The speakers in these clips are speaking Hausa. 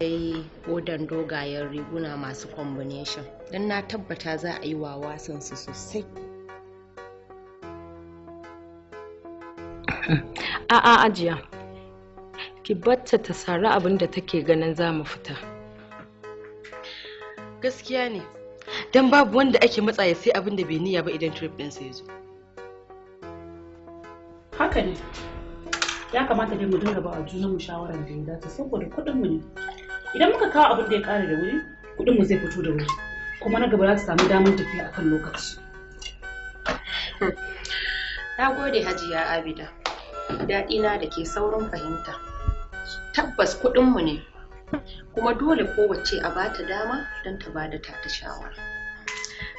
Yi odan dogayen riguna masu combination don na tabbata za a yi wa wasansu sosai. A'a ajiya, ki batta ta sari abin da take ganin za mu fita. Gaskiya ne, don babu wanda ake matsa ya sai abin da bai niyya ba idan trip ɗinsa ya zo. Haka ne, ya kamata dai mu dinga ba a junanmu shawarar da ya dace saboda kuɗinmu ne. Idan muka kawo abin da ya ƙare da wuri, kuɗinmu zai fito da wuri, kuma na gaba za su samu damar tafiya akan lokaci. Na gode Hajiya Abida, daɗina da ke saurin fahimta. Tabbas kuɗinmu ne, kuma dole kowace a bata dama don ta bada ta shawara.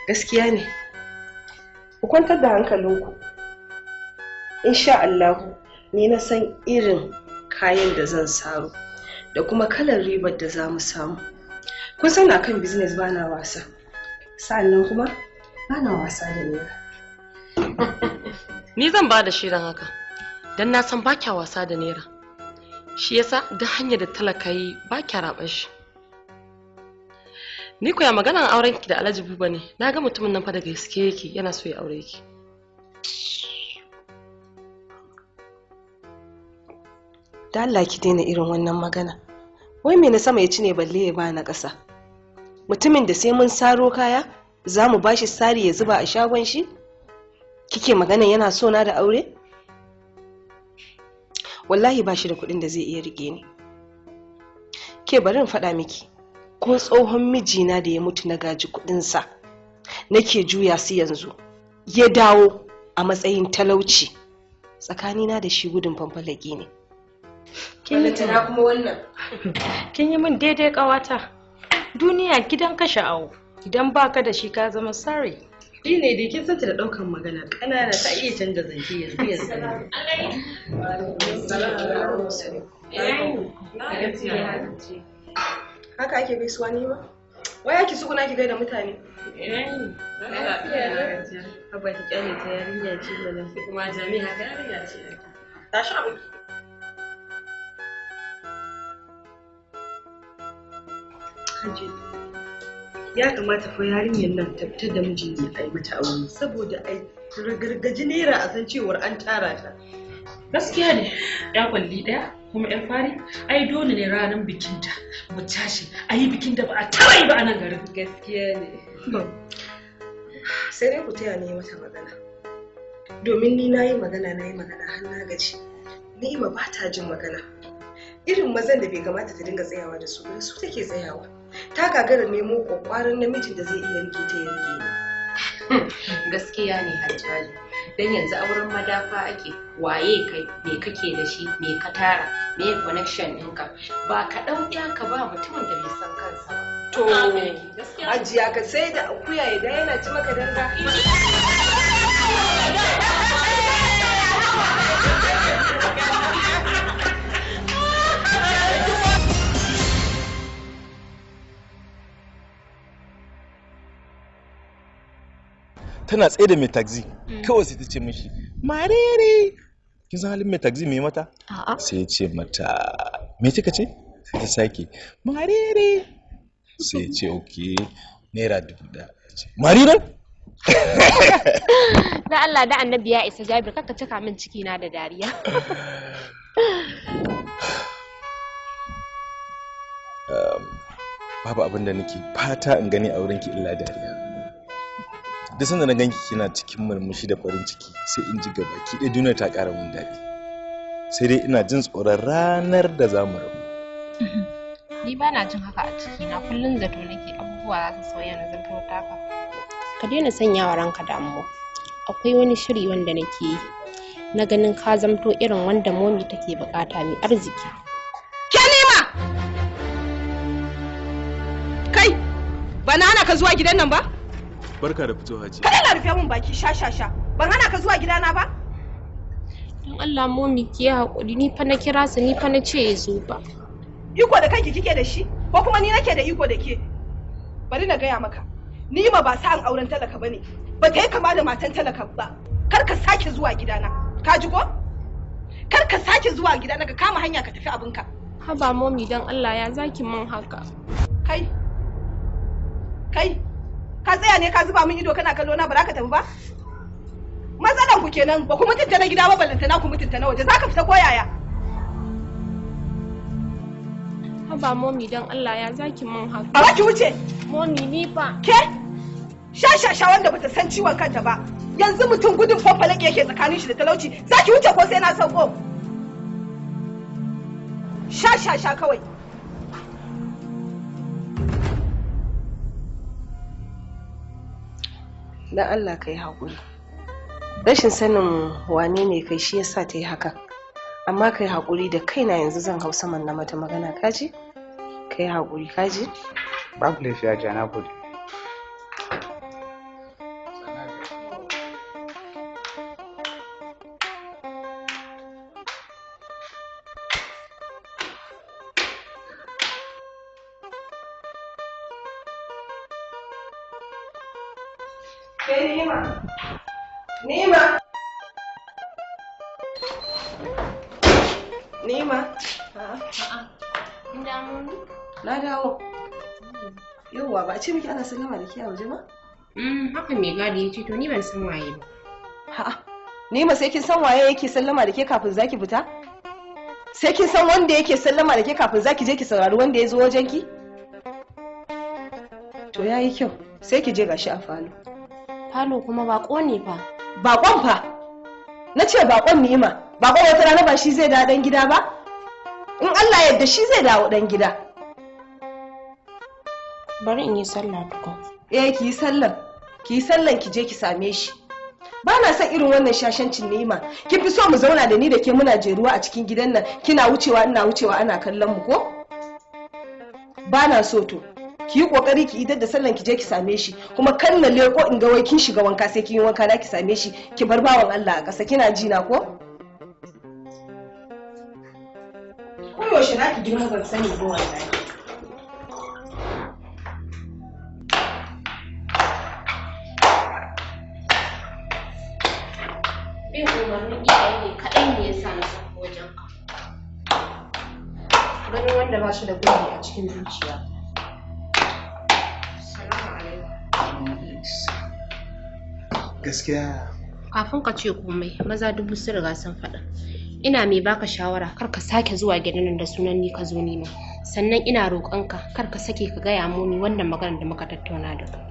Gaskiya ne, ku kwantar da hankalinku. Insha Allahu, ni na san irin kayan da zan saro da kuma kalar ribar da za mu samu. Kun san akan business bana wasa, sa'annan kuma bana wasa da naira. Ni zan ba da shirin haka, don na san ba kya wasa da naira. Shi yasa duk hanyar da talaka yi ba kya raɓar shi. Ni koya maganan auren ki da Alhaji Buba ne, na ga mutumin nan fa da gaske yake yana so ya aure ki. Da Allah ki daina irin wannan magana. Wai me na sama ya ci ne balle ya ba na ƙasa. Mutumin da sai mun saro kaya, za mu bashi sari ya zuba a shagon shi? Kike magana yana so na da aure? Wallahi ba shi da kuɗin da zai iya rike ni. Ke bari in faɗa miki, ko tsohon mijina da ya mutu na gaji kuɗinsa, nake juya su yanzu, ya dawo a matsayin talauci. Tsakanina da shi gudun fanfalaki ne. Kuma wannan. Kin yi min daidai ƙawata. Duniya gidan kashe awo. Idan baka da shi ka zama sorry. Shi ne dai kin santa da ɗaukan magana ƙanana ta iya canza zance yanzu yanzu. Haka ake gaisuwa ni ma? Waya ki tsuguna ki gaida mutane? Haba ki kyale ta yarinya ce mana. Kuma jami'a haka yarinya ce. Tashi abin. Haji, ya kamata fa yarinyar nan ta fitar da mijin ne a yi mata aure saboda ai ragargaji naira a san cewar an tara ta. Gaskiya ne, ya kwalli ɗaya kuma yar fari, ai dole ne ranar bikinta mu tashi a yi bikin da ba a taɓa yi ba a nan garin. Gaskiya ne. Sai dai ku taya ni yi mata magana. Domin ni na yi magana na yi magana har na gaji. Ni'ima ba ta jin magana. Irin mazan da bai kamata ta dinga tsayawa da su ba su take tsayawa. Ta gagara nemo kwakwaran namijin da zai iya rike ta ya rike ni. Gaskiya ne Hajjaji, don yanzu auren madafa ake waye kai me kake da shi me ka tara me connection ɗinka ba ka ɗau ɗaya ka ba mutumin da bai san kansa ba. To, ajiya ka sai da akuya ya da yana ci maka danga. Tana tsaye da mai taxi kawai sai ta ce mishi marere, kin san halin mai taxi mai mata? Sai ya ce mata me kika ce? Sai ta sake marere, sai ya ce okay ₦1,000. Marere? Da Allah da Annabi ya isa Jabir kaka cika min ciki na da dariya. Babu abin da nake fata in gani a wurinki illa dariya. Duk sanda na ganki kina cikin murmushi da farin ciki sai in ji gaba ki ɗaya duniya ta ƙara mun daɗi. Sai dai ina jin tsoron ranar da za mu rabu. Ni ba na jin haka a cikina, kullum zato nake abubuwa za su sauya na zanto taka. Ka daina sanya wa ranka damuwa. Akwai wani shiri wanda nake yi na ganin ka zamto irin wanda momi take bukata mai arziki. Ke Nima! Kai, ba na hana ka zuwa gidan nan ba? Barka da fito Hajiya. Kada na rufe mun baki sha sha sha. Ban hana ka zuwa gidana ba? Don Allah momi ki yi haƙuri, ni fa na kira sa, ni fa na ce ya zo ba. Iko da kanki kike da shi ko kuma ni nake da iko da ke? Bari na gaya maka. Nima ba sa'an auren talaka bane. Ba ta yi kama da matan talaka ba. Kar ka sake zuwa gidana. Ka ji ko? Kar ka sake zuwa gidana, ka kama hanya ka tafi abinka. Haba momi don Allah ya zaki min haka. Kai. Kai. Ka tsaya ne ka zuba min ido kana kallo na ba za ka tafi ba? Matsalan ku kenan ba ku mutunta na gida ba ballantana ku mutunta na waje. Za ka fita ko yaya? Haba momi don Allah ya zaki min haka. Ba ki wuce. Momi ni fa. Ke? Sha-sha-sha wanda bata san ciwon kanta ba. Yanzu mutum gudun fafalake yake tsakanin shi da talauci. Za ki wuce ko sai na sauko? Sha-sha-sha kawai. Dan Allah ka yi haƙuri. Rashin sanin wane ne kai shi yasa ta yi haka. Amma ka yi haƙuri da kaina yanzu zan hau saman na mata magana kaji? Ka yi haƙuri kaji? Babu laifi Hajiya, na gode. Ke Ni'ima. Ni'ima. Ni'ima. A'a. Kin dawo momi? Na dawo. Yauwa ba a ce miki ana sallama da ke a waje ba? Haka mai gadi ya ce to ni ban san waye ba. A'a. Ni'ima sai kin san waye yake sallama da ke kafin zaki fita? Sai kin san wanda yake sallama da ke kafin zaki je ki saurari wanda ya zo wajen ki? To yayi kyau. Sai ki je gashi a falo. Falo kuma bako ne fa. Bakon fa? Na ce bakon Ni'ima. Bakon wata rana ba shi zai dawo dan gida ba? In Allah yadda shi zai dawo dan gida. Bari in yi sallah tukun. Eh ki yi sallan. Ki yi sallan ki je ki same shi. Ba na son irin wannan shashancin Ni'ima. Kin fi so mu zauna da ni da ke muna jeruwa a cikin gidan nan. Kina wucewa ina wucewa ana kallon mu ko? Ba na so to. Ki yi kokari ki idar da sallan ki je ki same shi kuma kan na leko in ga wai kin shiga wanka sai kin yi wanka na ki same shi ki bar bawan Allah a ƙasa kina ji na ko? Ko yaushe na ki girma ban sani ba wallahi. Bin umarnin iyaye ne kaɗai ne ya sa na sauko wajen ka. Ganin wanda ba shi da gurbi a cikin zuciya. Salamu alaikum. Gaskiya Kafin ka ce komai, maza dubu sun riga sun faɗa. Ina mai baka shawara kar ka sake zuwa gidan nan da sunan ni ka zo nima. Sannan ina roƙonka kar ka sake ka gaya momi wannan maganar da muka tattauna da kai.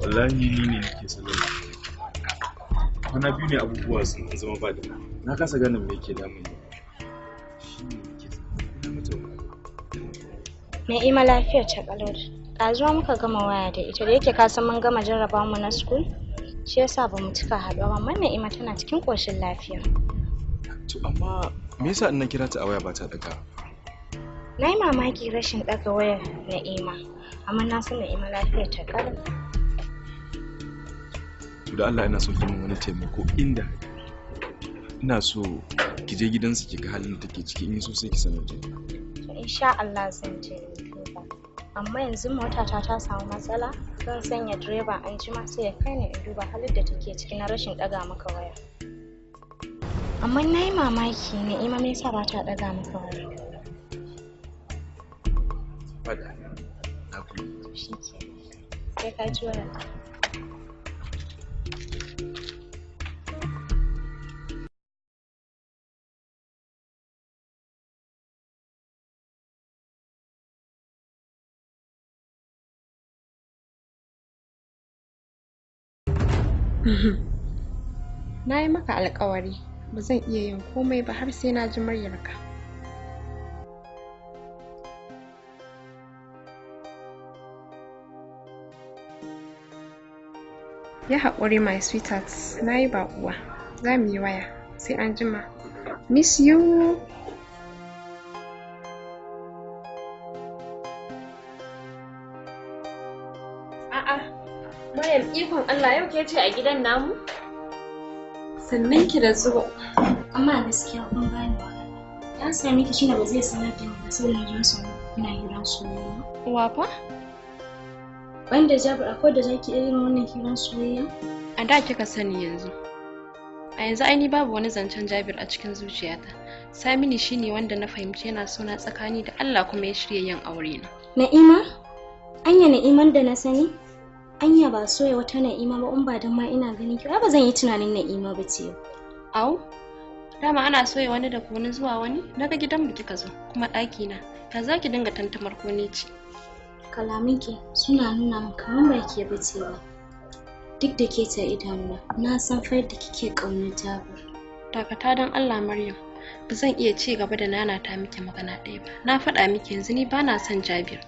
Wallahi ni ne nake sallama. Kwana biyu ne abubuwa sun zama ba da na kasa ganin me yake damun ni. Shi ne nake na mata Na'ima lafiyar ta kalau. Ɗazuwa muka gama waya da ita da yake ka san mun gama jarraba mu na school. Shi yasa ba mu cika haɗuwa ba amma Na'ima tana cikin ƙoshin lafiya. To amma me yasa in na kira ta a waya ba ta ɗaga? Na yi mamaki rashin ɗaga wayar Na'ima, amma na san Na'ima lafiyar ta kalau. To da Allah ina so ki min wani taimako, inda ina so ki je gidansu ki ga halin da take ciki, in so sai ki sanar da ni. To insha Allah zan je in duba. Amma yanzu motata ta samu matsala, zan sanya direba an jima sai ya kai ni in duba halin da take ciki na rashin ɗaga maka waya. Amma na yi mamaki, Na'ima me yasa ba ta ɗaga maka waya? Fada. Na gode. Shi ke. Sai ka ji waya. Na yi maka alkawari ba zan iya yin komai ba har sai na ji muryarka. Ya haƙuri my sweetheart, na yi baƙuwa. Za mu yi waya, sai an jima. Miss you. A'a, Maryam, ikon Allah, yau ke ce a gidan namu? Sannan ki da zuwa. Amma gaskiya kun bani wahala. Ya sami ki shine ba zai sanar da ni ba saboda na zo kuna hirar soyayya. Wa fa? Banda Jabir, akwai da zaki iya yin wannan hirar soyayya? A da kika sani yanzu. A yanzu ai ni babu wani zancen Jabir a cikin zuciyata. Samini shine wanda na fahimci yana sona tsakani da Allah kuma ya shirya yin aure na. Na'ima? Anya Na'iman da na sani? Anya ba soya wata Na'ima ba, in ba dan ma ina ganin ki ba zan yi tunanin Na'ima ba ce. Au? Dama ana soya wani da wani zuwa wani? Naga gidan mu kika zo kuma ɗaki na. Ya za ki dinga tantamar ko ni ce? Kalamanki suna nuna min kamar ba ke bace ba. Duk da ke ta idanuna, na san fa yadda kike ƙaunar Jabir. Dakata don Allah Maryam. Ba zan iya ci gaba da nanata miki magana ɗaya ba. Na faɗa miki yanzu ni bana son Jabir.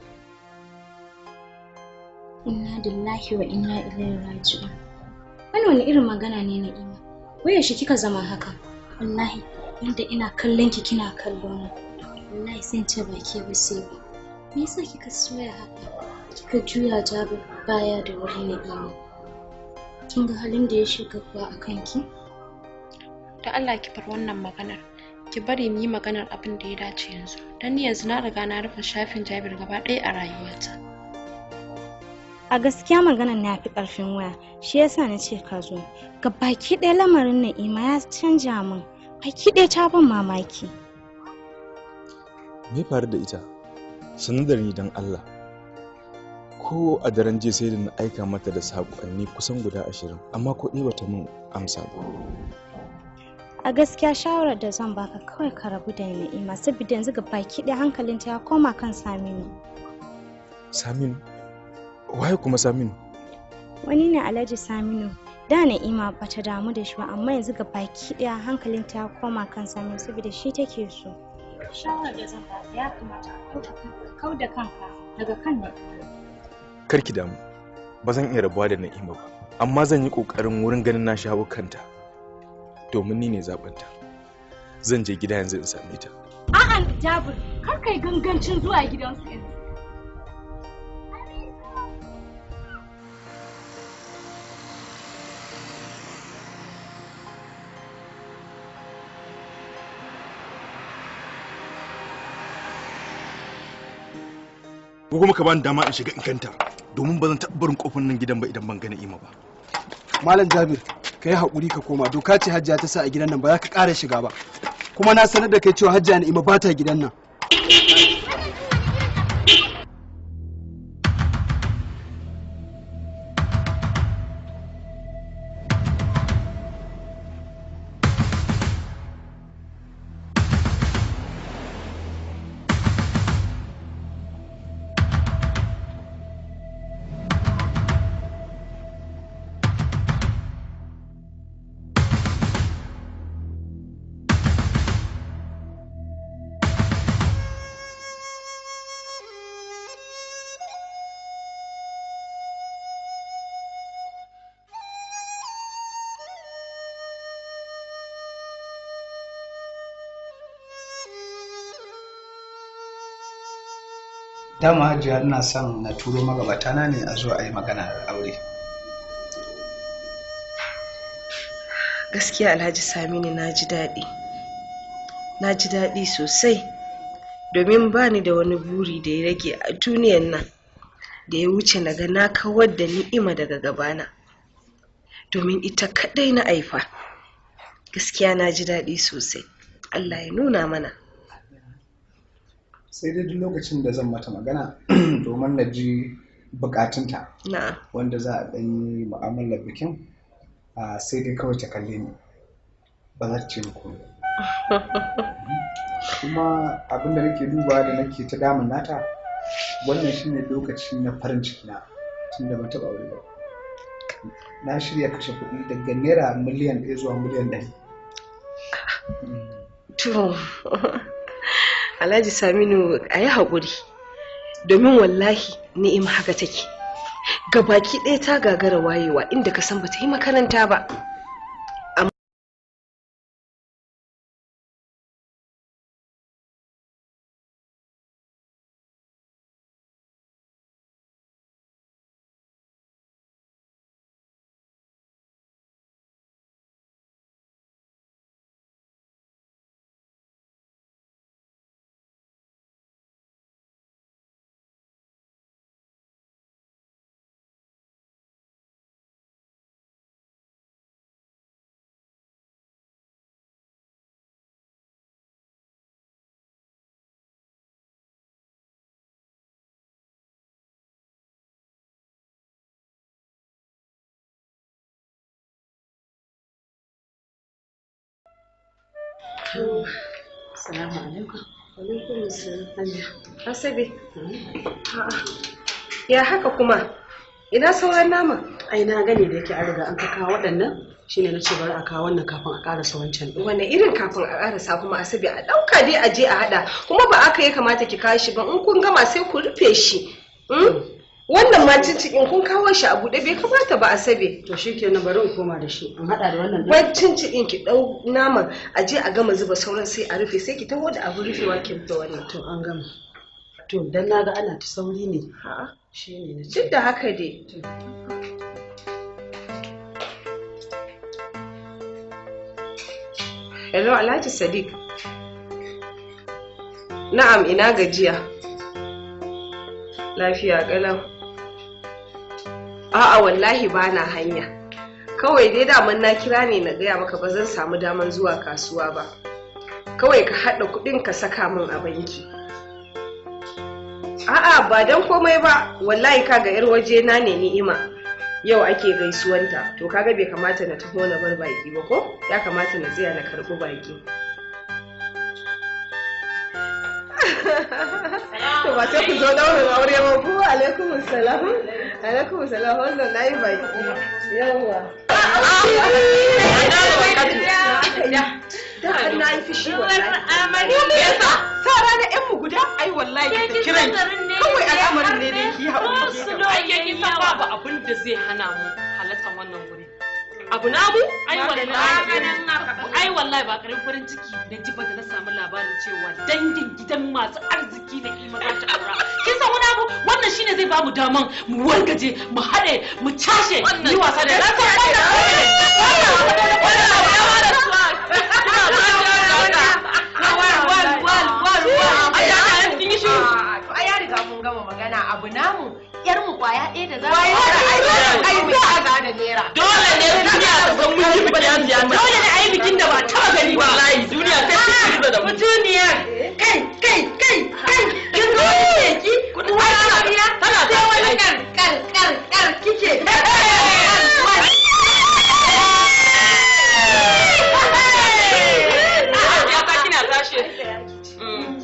Inna lillahi wa inna ilaihi raji'un. Wannan wani irin magana ne, Na'ima? Wai yaushe kika zama haka? Wallahi, wanda ina kallon ki kina kallo na. Wallahi sai in ce ba ke ba sai ba. Me yasa kika soya haka? Kika juya Jabir baya da wuri, Na'ima. Kin ga halin da ya shiga kuwa a kanki? Da Allah ki bar wannan maganar. Ki bari mu yi maganar abin da ya dace yanzu. Dan ni yanzu na riga na rufe shafin Jabir gaba ɗaya a rayuwata. A gaskiya maganar na fi ƙarfin waya, shi yasa na ce ka zo. Ga baki ɗaya lamarin Na'ima ya canja min. Baki ɗaya ta ban mamaki. Me faru da ita? Sanar da ni don Allah. Ko a daren jiya sai da na aika mata da saƙonni kusan guda 20, amma ko ɗaya bata min amsa ba. A gaskiya shawarar da zan baka kawai ka rabu da Na'ima, saboda yanzu ga baki ɗaya hankalinta ya koma kan Saminu. Saminu? Waye kuma Saminu? Wani ne Alhaji Saminu. Da Na'ima bata damu da shi ba, amma yanzu ga baki ɗaya hankalinta ya koma kan Saminu saboda shi take so. Shawarar da zan baka, ya kamata ka kau da kanka daga kan Na'ima. Kar ki damu, ba zan iya rabuwa da Na'ima ba, amma zan yi ƙoƙarin wurin ganin na shawo kanta. Domin ni ne zaɓinta. Zan je gida yanzu in same ta. A'a Jabir, kar kai gangancin zuwa gidansu yanzu. Ko kuma ka bani dama in shiga in kanta, domin ba zan taɓa barin kofar nan gidan ba idan ban ga Na'ima ba. Malam Jabir, ka yi haƙuri ka koma, doka ce Hajjiya ta sa a gidan nan ba za ka ƙara shiga ba. Kuma na sanar da kai cewa Hajjiya Na'ima ba ta gidan nan. Dama Hajiya ina son na turo magabatana ne a zo a yi maganar aure. Gaskiya Alhaji Saminu na ji daɗi. Na ji daɗi sosai. Domin ba ni da wani buri da ya rage a duniyan nan da ya wuce na ga na kawar da ni'ima daga gabana. Domin ita kaɗai na aifa. Gaskiya na ji daɗi sosai. Allah ya nuna mana. Sai dai duk lokacin da zan mata magana domin na ji bukatunta wanda za a ɗan yi mu'amalar bikin, sai dai kawai ta kalle ni ba za ta ce ni komai. Kuma abin da nake duba da nake ta damun nata, wannan shine lokaci na farin ciki na tunda ban taɓa aure ba. Na shirya kashe kuɗi daga naira miliyan 1 zuwa miliyan 100. To, Alhaji Saminu, a yi haƙuri, domin wallahi ni'ima haka take. Gabaki ɗaya ta gagara wayewa inda ka san bata yi makaranta ba. Salamu alaikum. Alaikum salam. Asabe. Ya haka kuma? Ina sauran nama? Ai na gane da yake an riga an ka kawo waɗannan, shine na ce bari a kawo wannan kafin a ƙarasa wancan ɗin. Wane irin kafin a ƙarasa kuma Asabe? A ɗauka dai a je a haɗa. Kuma ba aka ya kamata ki kawo shi ba, in kun gama sai ku rufe shi. Wannan ma cincin kun kawo shi a buɗe bai kamata ba Asabe. To shikenan, bari in koma da shi in haɗa da wannan ɗin. Wai cincin ki ɗau naman a je a gama zuba sauran sai a rufe, sai ki taho da abin rufewa ki rufe wannan. To an gama. To dan na ga ana ta sauri ne. A'a. Shi ne na ce. Duk da haka dai. Hello Alhaji Sadiq. Na'am, ina gajiya. Lafiya ƙalau. A'a wallahi ba na hanya. Kawai dai daman na kira ne na gaya maka ba zan samu daman zuwa kasuwa ba. Kawai ka haɗa kuɗin ka saka min a banki. A'a ba don komai ba, wallahi kaga yar waje na ne ni'ima. Yau ake gaisuwanta, to kaga bai kamata na taho na bar baki ba ko? Ya kamata na tsaya na karɓi baki. To ba sai ku zo daurin aure ba ku. Alaikum salam. Alaikum salam, wannan nayi baki. Yawwa. Dan na yi fushi wallahi. Sa rana ƴan mu guda, ai wallahi ki kiran kawai al'amarin ne dai ki haƙuri. Ai ke kin san babu abin da zai hana mu halartar wannan guri. Abu namu, ai wallahi, ai wallahi ba karin farin ciki na ji ba da na samu labarin cewa dangin gidan masu arziki na ima za ta aura. Kin san wani abu, wannan shine zai bamu daman mu wargaje, mu haɗe, mu cashe, mu yi wasa da rasa Ai ya riga mun gama magana, abu namu yar mu kwaya ɗaya da za mu Ai za a da naira. Dole ne duniya ta san mun yi bikin ya. Dole ne a yi bikin da ba taɓa gani ba. Wallahi duniya sai ta ci da mu. Mutuniyar kai kai kai kai kin ga wani teki uwa amarya Tana sai wani kar kar kar kar kike. Ya ta kina tashi.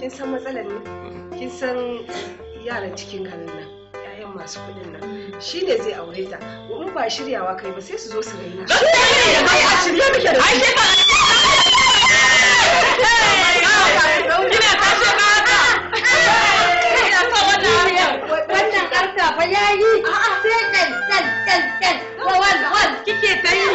Kin san matsalar ne? Kin san yaran cikin garin nan, 'ya'yan masu kuɗin nan, shi ne zai aure ta. In ba shiryawa kai ba sai su zo su raina. Ai a shirye muke da su. Kina tashi ka haka. Ina son wannan harkar. Wannan karta fa yayi sai kal kal kal kal wal wal kike ta yi.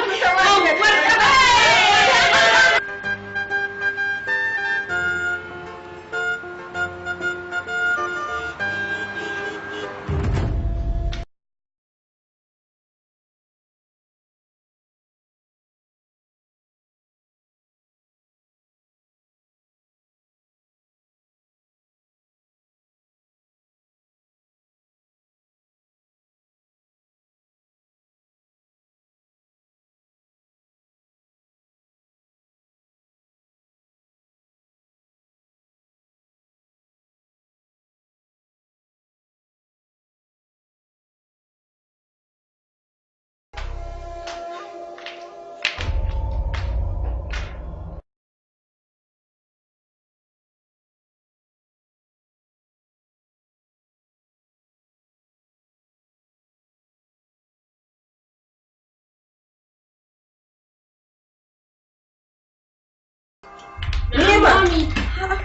Ni'ima.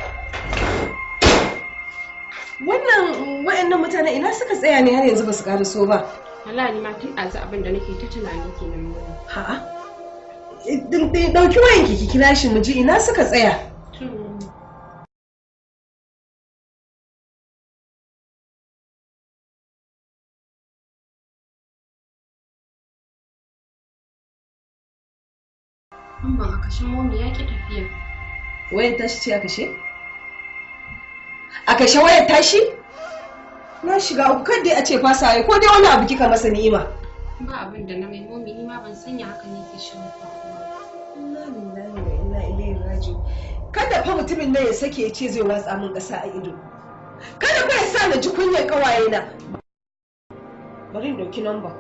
Wannan wayannan mutane ina suka tsaya ne har yanzu ba su karaso ba? Wallahi ni ma tun ɗazu abin da nake ta tunani kenan mu. A'a. Dauki wayanki ki kira shi mu ji ina suka tsaya. Ban a kashe momi ya ki tafiya. Wayar tashi ce a kashe? A kashe wayar tashi? Na shiga uku, kan dai a ce fasa yi ko dai wani abu kika masa Ni'ima. Ba abin da na mai momi, ni ma ban sanya haka ne ke shirin faruwa. Inna lillahi wa inna ilaihi raji'un. Kada fa mutumin nan ya sake ya ce zai watsa min ƙasa a ido. Kada fa ya sa na ji kunyar ƙawaye na. Bari in ɗauki namba.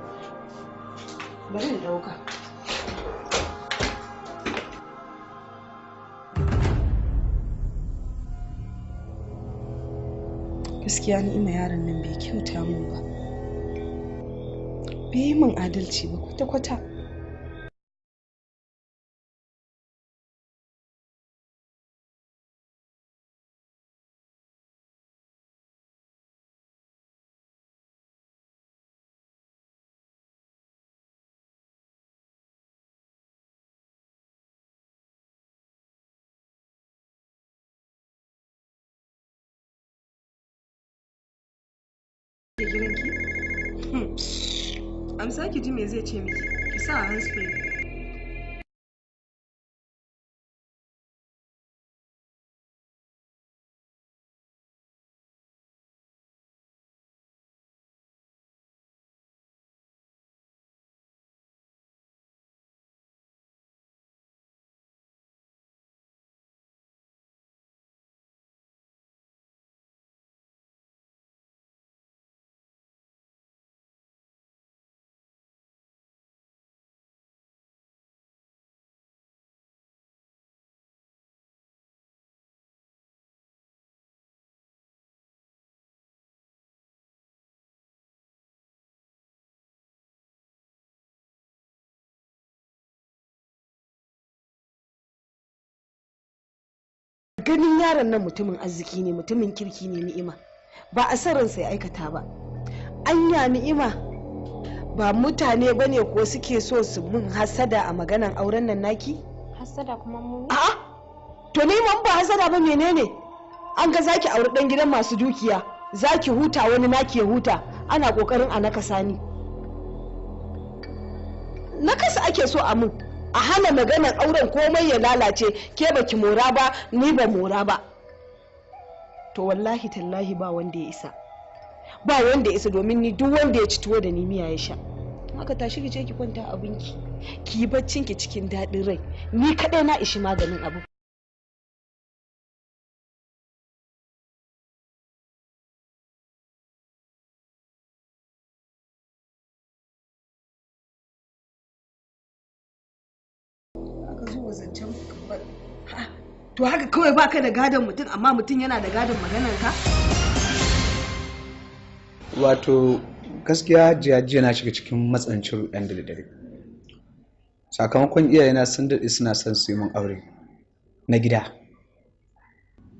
Bari in ɗauka. Gaskiya Ni'ima, yaron nan bai kyauta min ba, bai yi min adalci ba kwata-kwata. Gidanki? Amsa ki ji me zai ce miki, ki sa a hands free. Ganin yaron nan mutumin arziki ne, mutumin kirki ne Ni'ima, ba a san ransa ya aikata ba. Anya Ni'ima, ba mutane bane ko suke so su mun hasada a maganan auren nan naki? Hasada kuma mu? A'a, to Ni'ima, ba hasada ba menene? An ga zaki auri dan gidan masu dukiya, zaki huta, wani naki ya huta, ana kokarin a nakasa ni. Nakasa ake so a mun, a hana maganar auren, komai ya lalace, ke baki mora ba, ni ba mora ba. To wallahi tallahi ba wanda ya isa, ba wanda ya isa, domin ni duk wanda ya ci tuwo da ni miya ya sha. Haka tashi ki je ki kwanta abinki, ki yi baccin ki cikin daɗin rai, ni kaɗai na ishi maganin abu. Zancen to haka kawai baka da gadon mutum, amma mutum yana da gadon maganar ka. Wato gaskiya jiya jiya na shiga cikin matsanancin ruɗan da dare, sakamakon iyayena sun daɗe suna son su yi min aure na gida.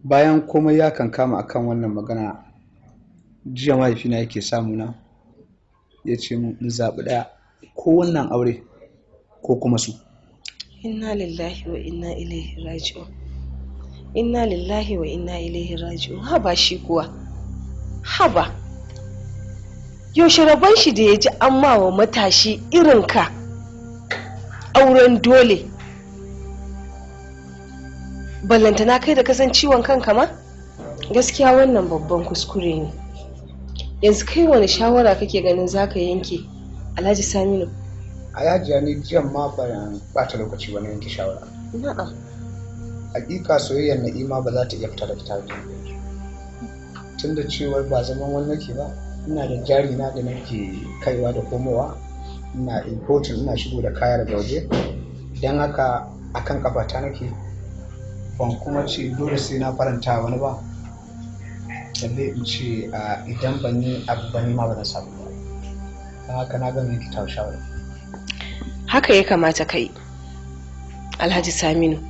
Bayan komai ya kankama akan wannan magana, jiya mahaifina yake samuna ya ce min in zaɓi ɗaya, ko wannan aure ko kuma su. Inna lillahi wa inna ilaihi raji'un, inna lillahi wa inna ilaihi raji'un. Haba shi kuwa, haba, yaushe rabon shi da ya ji an ma wa matashi irin ka auren dole? Ballantana kai da kasan ciwon kanka ma. Gaskiya wannan babban kuskure ne. Yanzu kai wani shawara kake ganin zaka yanke, Alhaji Saminu? A yajiya ni jiyan ma ban bata lokaci ba na yanke shawara. Na'am. Hakika soyayyar Na'ima ba za ta iya fita daga tare, tunda cewar ba zaman wani nake ba, ina da jari na da nake kaiwa da komowa, ina importing, ina shigo da kaya daga waje. Don haka akan kafata nake, ban kuma ce dole sai na faranta wani ba, balle in ce idan ban yi abu ba ni ma ba zan samu ba. Don haka na gama yanke ta shawara. Haka ya kamata kai, Alhaji Saminu,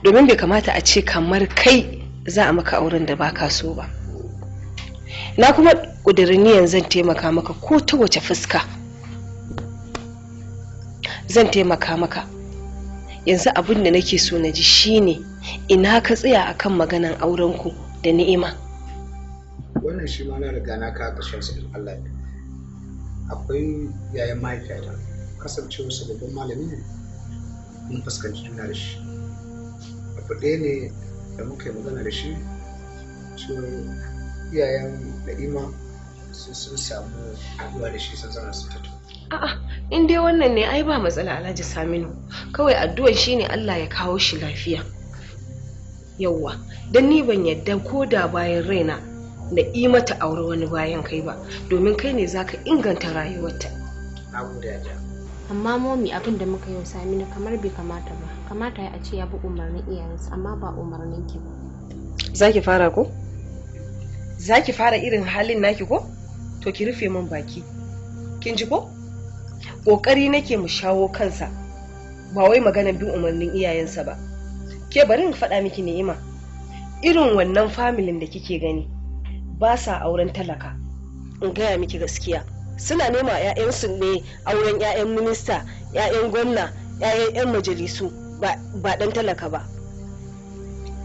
Domin bai kamata a ce kamar kai za a maka auren da baka so ba. Na kuma ƙudurin niyan zan taimaka maka ko ta wace fuska. Zan taimaka maka. Yanzu abin da nake so na ji shine ina ka tsaya akan maganan aurenku da Ni'ima. Wannan shi ma na riga na kawo ƙarshen sa in Allah ya. Akwai yayan mahaifiyata, kasancewarsa babban malami ne, mun fuskanci juna da shi. Abu ɗaya ne da muka yi magana da shi, cewa iyayen Na'ima sun samu haɗuwa da shi sun zauna sun tattauna. A'a, in dai wannan ne ai ba matsala Alhaji Saminu. Kawai addu'ar shine Allah ya kawo shi lafiya. Yawwa, dan ni ban yadda ko da bayan raina Na'ima ta aure wani bayan kai ba, domin kai ne zaka inganta rayuwarta. Na gode Hajiya. Amma momi abin da muka yi wa Saminu kamar bai kamata ba. Kamata ya a ce ya bi umarnin iyayensa amma ba umarnin ki ba. Zaki fara ko? Zaki fara irin halin naki ko? To ki rufe min baki. Kin ji ko? Kokari nake mu shawo kansa. Ba wai maganar bin umarnin iyayensa ba. Ke bari in faɗa miki Ni'ima. Irin wannan familin da kike gani ba sa auren talaka. In gaya miki gaskiya. Suna nema 'ya'yansu ne auren 'ya'yan minista, 'ya'yan gwamna, 'ya'yan 'yan majalisu ba ɗan talaka ba.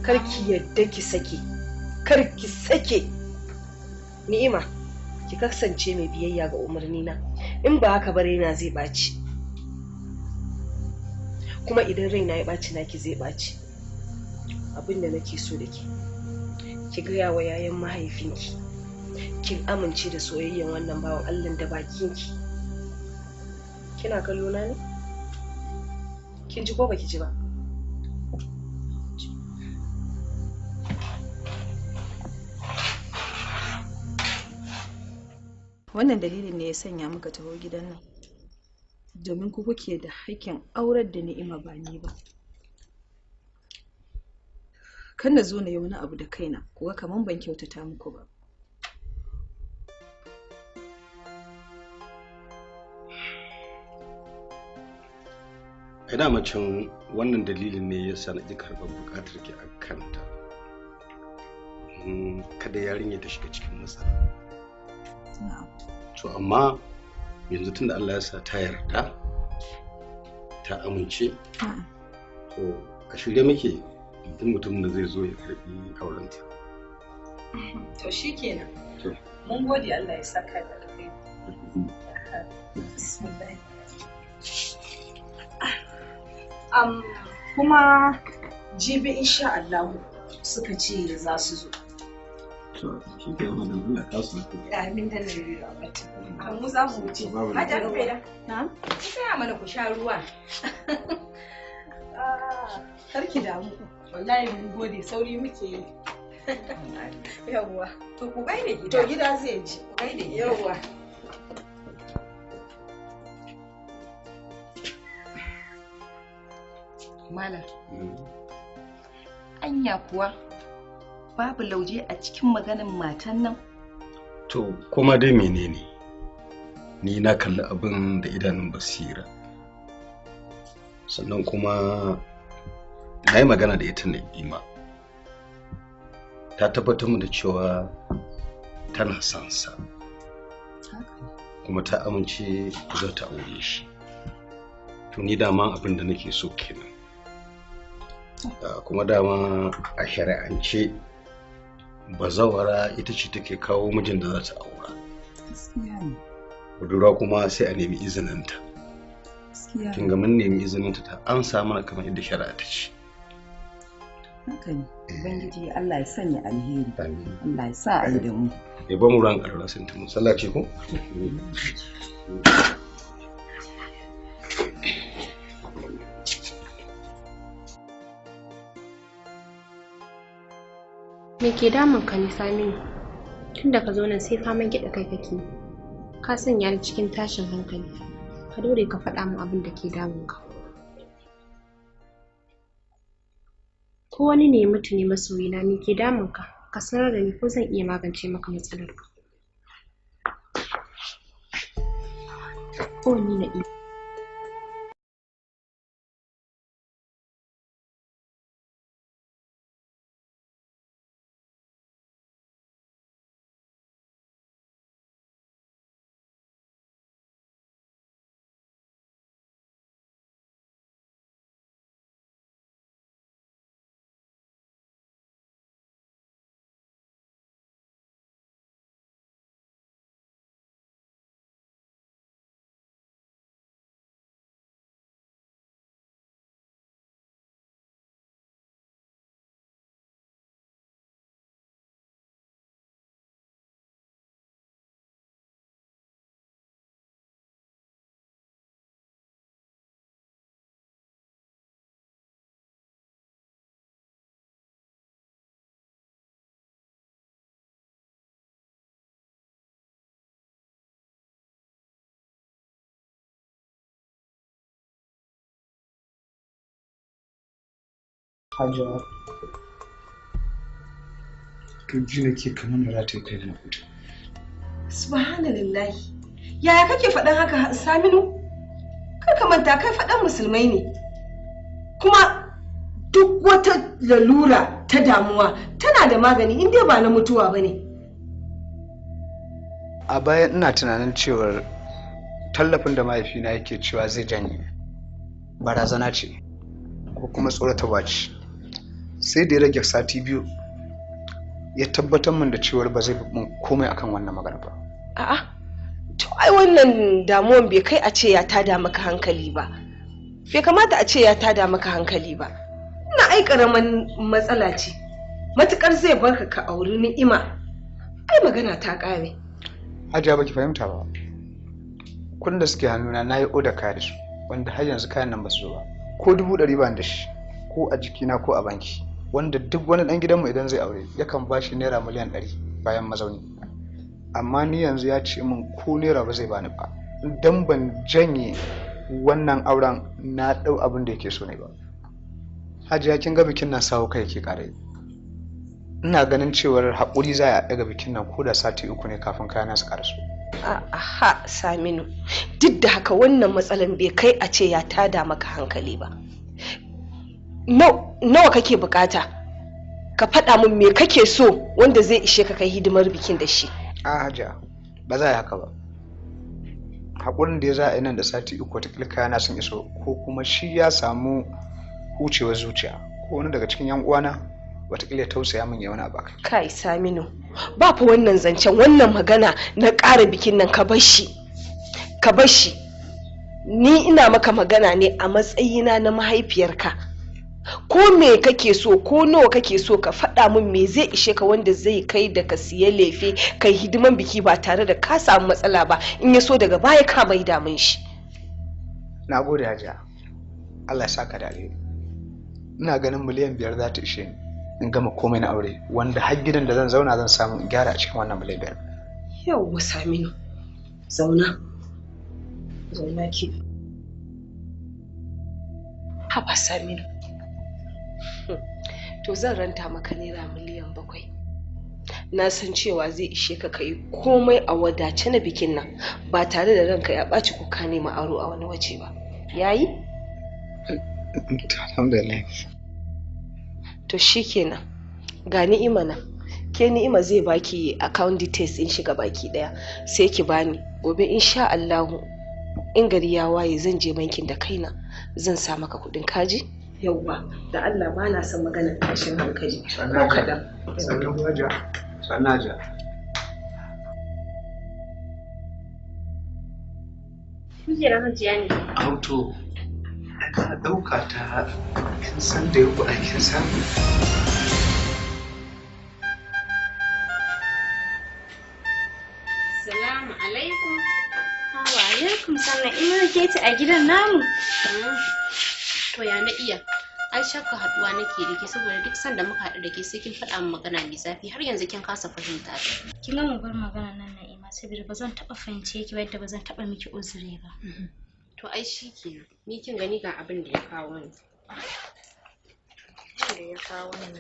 Kar ki yadda ki sake. Kar ki sake. Ni'ima, ki kasance mai biyayya ga umarnina. In ba haka ba raina zai ɓaci. Kuma idan raina ya ɓaci naki zai ɓaci. Abin da nake so da ke, ki gaya wa yayan mahaifinki kin amince da soyayyen wannan bawan Allah da bakinki. Kina kallo na ne? Kin ji ko baki ji ba? Wannan dalilin ne ya sanya muka taho gidan nan. Domin ku kuke da hakkin aurar da Ni'ima ba ni ba. Kan na zo na yi wani abu da kaina, kuga kaman ban kyautata muku ba. Ai dama can wannan dalilin ne ya sa na ƙi karɓar buƙatar ki a kanta. Kada yarinya ta shiga cikin matsala. To amma yanzu tunda Allah ya sa ta yarda ta amince, to a shirye muke duk mutumin da zai zo ya karɓi aurenta. To shikenan. Mun gode Allah ya saka da alkhairi. Bismillah. Kuma jibi insha Allah suka ce za su zo. To shi ke wannan Allah ka su. Amin da nabi Rahmat. Mu za mu wuce. Hajiya Rufaida. Na'am. Ki tsaya mana ku sha ruwa. Kar ki damu. Wallahi mun gode sauri muke yi. Yawwa. To ku gaida gida. To gida zai ji. Ku gaida gida. Yawwa. Malam. Anya kuwa babu lauje a cikin maganin matan nan. To kuma dai menene? Ni na kalli abin da idanun basira. Sannan kuma na yi magana da ita Na'ima. Ta tabbatar mu da cewa tana son sa. Kuma ta amince za ta aure shi. To ni dama abin da nake so kenan. Kuma dama a shari'ance bazawara ita ce take kawo mijin da za ta aura. Budurwa kuma sai a nemi izininta. Kin ga mun nemi izininta ta amsa mana kamar yadda shari'a ta ce. Haka ne. Ubangiji Allah ya sanya alheri. Allah ya sa a yi da mu. Ya ba mu ran ƙarara sun tumu sallaci ko? Me ke damun ka ne Saminu? Tun da ka zo nan sai faman gyaɗa kai kake. Ka sanya ni cikin tashin hankali. Ka dore ka faɗa min abin da ke damun ka. Ko wani ne ya mutu ne masoyina, me ke damun ka? Ka sanar da ni ko zan iya magance maka matsalar ka. Ko ni na iya. Hajiya, ji nake kamar na rataye kai na huta. Subhanallahi. Yaya kake faɗan haka Saminu? Kar ka manta kai faɗan musulmai ne. Kuma duk wata lalura ta damuwa tana da magani in dai ba na mutuwa ba ne. A baya ina tunanin cewar tallafin da mahaifina yake cewa zai janye barazana ce ko kuma tsoratarwa ce. Sai da ya rage sati 2 ya tabbatar min da cewar ba zai min komai akan wannan magana ba. A'a, to ai wannan damuwan bai kai a ce ya tada maka hankali ba. Bai kamata a ce ya tada maka hankali ba. Ina ai karaman matsala ce. Matukar zai barka ka auri Ni'ima. Ai magana ta kare. Hajiya baki fahimta ba. Kudin da suke hannuna na yi oda kaya da su, wanda har yanzu kayan nan ba su zo ba. Ko 100,000 ba da shi, ko a jikina ko a banki. Wanda duk wani dan gidanmu idan zai aure yakan ba shi naira miliyan 100 bayan mazauni. Amma ni yanzu ya ce min ko naira ba zai bani ba. Dan ban janye wannan auren na ɗau abin da yake so ne ba. Hajiya kin ga bikin nan sawo kai yake ƙara yi. Ina ganin cewar haƙuri za a ɗaga bikin nan ko da sati 3 ne kafin kayana su ƙaraso. Aha, Saminu, duk da haka wannan matsalan bai kai a ce ya tada maka hankali ba. Nawa kake bukata? Ka faɗa min me kake so wanda zai ishe ka kai hidimar bikin da shi. A Hajiya, ba za a yi haka ba. Haƙurin da ya za a yi nan da sati 3 wataƙila kayana sun iso ko kuma shi ya samu hucewar zuciya ko wani daga cikin 'yan uwana wataƙila ya tausaya min ya wani abu. Kai Saminu, ba fa wannan zancen, wannan magana na ƙara bikin nan ka bar shi. Ka bar shi. Ni ina maka magana ne a matsayina na mahaifiyarka. Ko me kake so, ko nawa kake so, ka faɗa min me zai ishe ka wanda zai kai da ka siya lefe kai hidiman biki ba tare da ka samu matsala ba, in ya so daga baya ka mai damun shi. Na gode Hajiya, Allah ya saka da alheri. Ina ganin miliyan 5 za ta ishe ni in gama komai na aure, wanda har gidan da zan zauna zan samu in gyara a cikin wannan miliyan 5. Yawwa Saminu, zauna. Zauna ki. Haba Saminu. To zan ranta maka naira miliyan 7. Na san cewa zai ishe ka kai komai a wadace na bikin nan ba tare da ranka ya ɓaci ko ka nema aro a wani waje ba. Yayi? Alhamdulillah. To shikenan. Ga Ni'ima nan. Ke Ni'ima zai baki account details din shiga baki daya sai ki bani. Gobe insha Allahu in gari ya waye zan je bankin da kaina zan sa maka kuɗin kaji. Yawwa, da Allah ba na son maganar tashin hankali ko kaɗan. Sannan Hajiya, sannan Hajiya. Kujerar Hajiya ne. Auto, na ɗauka ta kin san da yau a kin san. Salamu alaikum. Wa alaikum salam. Ina ke ce a gidan namu. To ya na iya, ai shakka haduwa nake da ke saboda duk sanda muka haɗu da ke sai kin faɗa min magana mai zafi, har yanzu kin kasa fahimta ta. Kin ga mu bar magana nan Na'ima, saboda ba zan taɓa fahimce ki ba yadda ba zan taɓa miki uzuri ba. To ai shikenan, ni kin gani ga abin da ya kawo ni. Abin da ya kawo ni.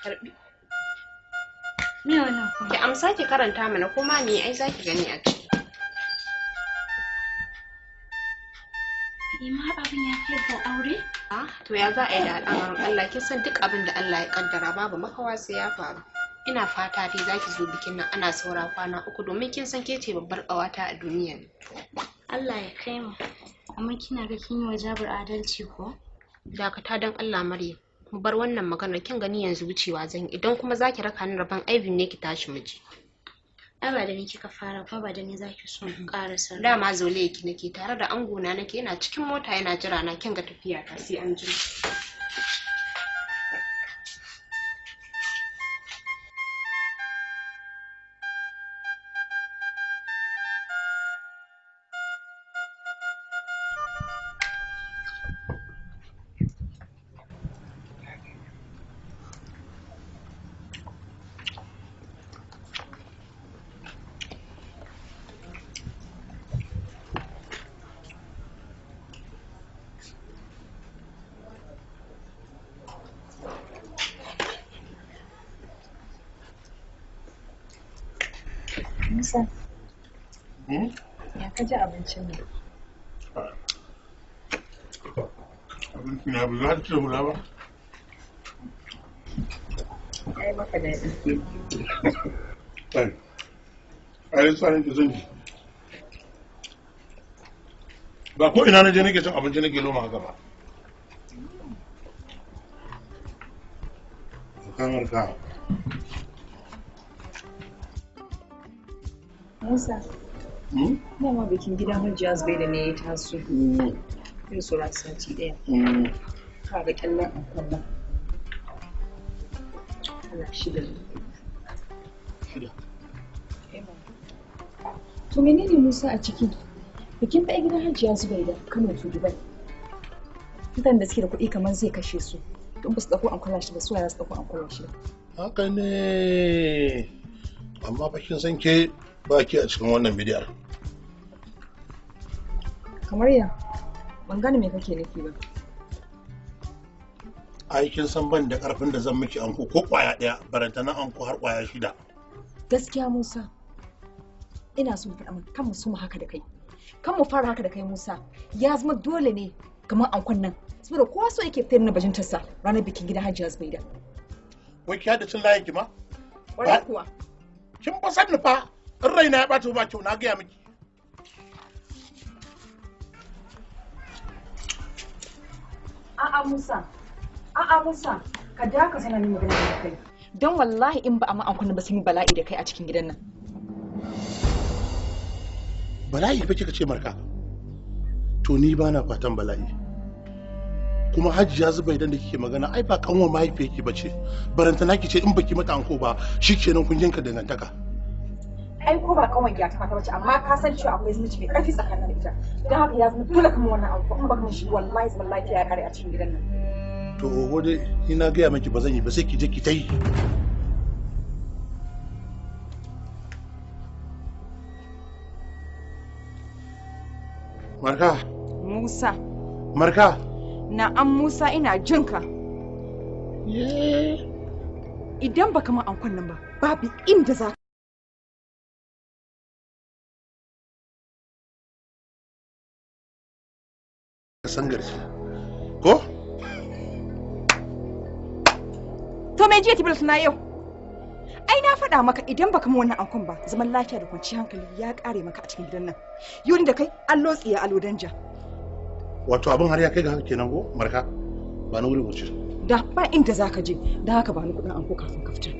Karbi. Me wannan kuma? Ki amsa ki karanta mana ko ma me ai zaki gani a ciki. Ima abin ya kai ga aure? Ah, to ya za a yi da al'amarin Allah, kin san duk abin da Allah ya kaddara babu makawa sai ya faru. Ina fata dai zaki zo bikin nan ana saura kwana 3 domin kin san ke ce babbar ƙawata a duniya. Allah ya kai mu. Amma kina ga kin yi wa Jabir adalci ko? Dakata don Allah Maryam. Mu bar wannan maganar, kin gani yanzu wucewa zan yi, idan kuma zaki raka ni rabon aibin ne ki tashi mu je. Ai ba da ni kika fara kuma ba da ni zaki so in karasa. Dama zole ki nake tare da angona nake, yana cikin mota yana jira na, kin ga tafiya ta sai an jima. Musa. Ya ka ji abincin nan? Abincin ya bu za ta ce guda ba. Ya yi maka daɗi ke. Ai, ai tsarin ki zan ji. Ba ko ina na je nake cin abinci nake loma haka ba. Kamar ka. Musa. Dama bikin gidan Hajiya Zubaida ne ya taso. Yau saura sati ɗaya. Ka ga kyallen ankon nan. Ana shida. Shida. To menene Musa a ciki? Bikin fa gidan Hajiya Zubaida Kano to Dubai. Mutanen da suke da kuɗi kamar zai kashe su. Don ba su ɗauko ankola shi ba su za su ɗauko ankola shi. Haka ne. Amma fa kin san ke ba ki a cikin wannan bidiyar. Kamar ya? Ban gane me kake nufi ba. Ai kin san ban da karfin da zan miki anko ko kwaya daya, barantana anko har kwaya 6. Gaskiya Musa, ina so faɗa maka kan mu suma haka da kai. Kan mu fara haka da kai Musa. Ya zama dole ne kamar ankon nan. Saboda kowa so yake fitar na bajintarsa ranar bikin gidan Hajiya Zubaida. Wai ki hada cin layin ki ma? Ƙwarai kuwa. Kin fa san ni fa in raina ya ɓata ba kyau na gaya miki. A'a Musa, a'a Musa, ka daka sanar ni magana da kai. Don wallahi in ba a ma ankon ba sun yi bala'i da kai a cikin gidan nan. Bala'i fa kika ce Marka? To ni ba na fatan bala'i. Kuma Hajiya Zubaidan da kike magana ai ba kanwa mahaifiyarki bace. Barantana ki ce in baki mata anko ba shikenan kun yanka dangantaka. Ai ko ba kanwan gyata mata bace amma ka san cewa akwai zumunci mai karfi tsakanin da ita. Don haka ya zama dole kamar wannan anko in baka mishi wallahi zaman lafiya ya kare a cikin gidan nan. To oho dai ni na gaya miki ba zan yi ba sai ki je ki ta yi. Marka. Musa. Marka. Na'am Musa ina jinka. Idan baka ma ankon nan ba babu inda za ka san garci. Ko? To me jiya tibil suna yau? Ai na faɗa maka idan baka mu wannan ankon ba zaman lafiya da kwanciyar hankali ya ƙare maka a cikin gidan nan. Yau ni da kai allo tsiya allo danja. Wato abin har ya kai ga haka kenan ko Marka? Ba na wurin wuce. Da ba inda za ka je, da haka ba ni kuɗin anko kafin ka fita.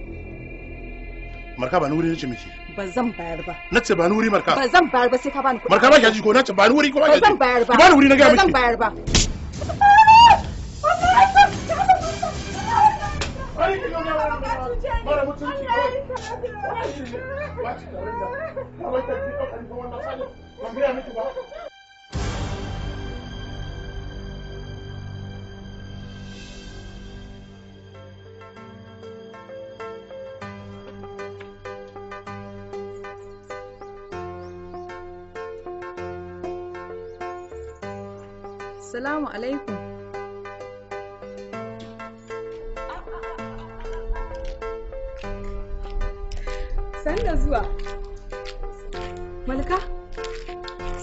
Marka ba ni wuri nace miki. Ba zan bayar ba. Nace ba ni wuri Marka. Ba zan bayar ba sai ka bani kuɗin. Marka ba ki ji ko nace ba ni wuri ko ba ki ji. Ba zan bayar ba. Ki bani wuri na ga miki. Ba zan bayar ba. Salamu alaikum. Sanda zuwa. Malka?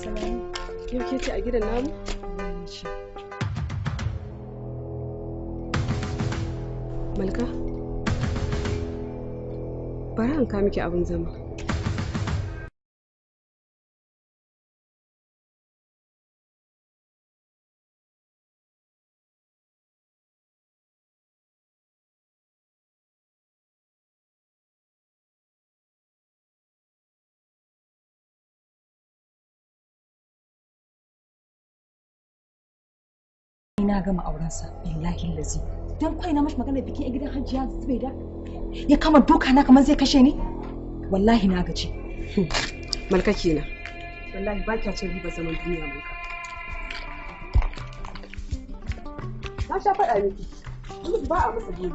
Salamu. Yau ke ce a gidan namu? Ce. Malka? Bari an kawo miki abin zama. Na gama aurensa billahi lazi dan kai na mashi magana bikin a gidan Hajiya Zubaida ya kama duka na kamar zai kashe ni wallahi na gaji. Malka kenan. Wallahi ba kya cin riba zaman duniya Malka. Na sha faɗa miki. Ba a masa dole.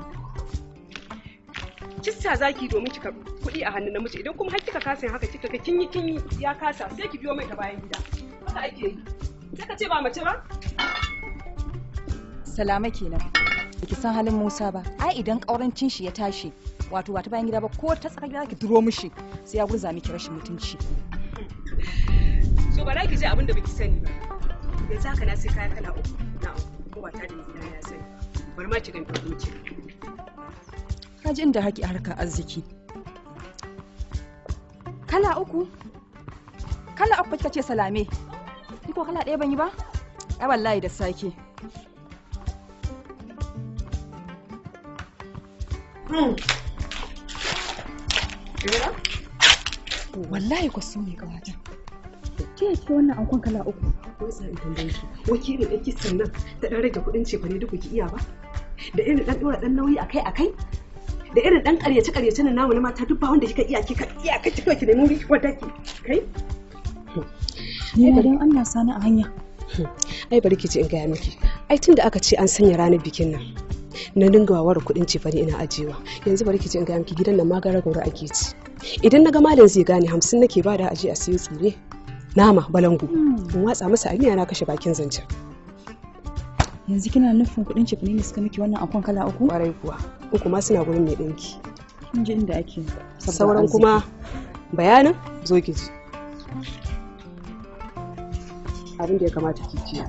Kissa zaki domin ki karɓi kuɗi a hannun namiji idan kuma har kika kasa yin haka kika ga kin yi ya kasa sai ki biyo mai ta bayan gida. Haka ake yi. Sai ka ce ba mace ba? Salama kenan. Baki san halin Musa ba. Ai idan ƙaurancin shi ya tashi Wato ba ta bayan gida ba, ko ta tsakar gida ki duro mishi sai ya gurza miki rashin mutunci. So ba za ki ji abin da baki sani ba. Yanzu haka na sai kaya kala uku na ko ba tare da gida ya sani. Bari ma ki gani ɗauko ki. Ka ji inda haki harkar arziki. Kala uku? Kala uku kika ce Salame. Ni ko kala ɗaya ban yi ba? Ai wallahi da sake. Wallahi ko su ne kawata. Ke ke wannan ankon kala uku. Wai sa in tambaye ki. Wai ke irin ɗan kisan nan ta ɗan rage kuɗin cefane duk ki iya ba? Da irin ɗan ɗora ɗan nauyi akai akai? Da irin ɗan ƙaryace ƙaryace na namu na mata duk ba wanda kika iya kika iya kike kawai ki nemi wuri ki kwanta ki kai? Ni ba dan Allah sani a hanya. Ai bari ki ji in gaya miki. Ai tunda aka ce an sanya ranar bikin nan. Na dinga wawar kuɗin cefane ina ajiyewa. Yanzu bari ki ji in gaya miki, gidan nan ma gara gaura ake ci. Idan na ga malam zai gane, 50 nake bada aje a siyo tsire. Nama balangu. In watsa masa a miya, na kashe bakin zancen. Yanzu kina nufin kuɗin cefane ne suka miki wannan ankon kala uku? Kwarai kuwa. Uku ma suna gurin mai ɗinki. Kin ji inda ake. Sauran kuma bayanin zo ki ji. Abin da ya kamata ki ji.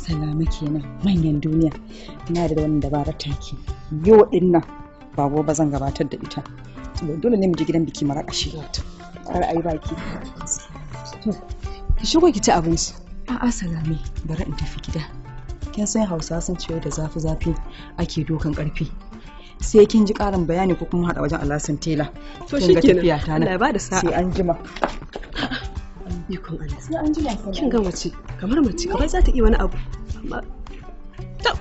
Salama kenan, manyan duniya. Ina da wannan dabarar taki. Yau din nan ba gobe zan gabatar da ita. Dole ne mu je gidan biki mara kashi. Kar ayi baki. Ki shigo ki ci abinci. A'a Salame, bari in tafi gida. Kin san Hausa sun ce da zafi zafi ake dokan karfi. Sai kin ji karin bayani ko kuma hada wajen Alhassan Tela. To shikenan. Allah ya bada sa'a. Sai an jima. Ikon Allah. Sai an jima. Kin ga mace, kamar mace, kamar za ta iya wani abu. Amma ta.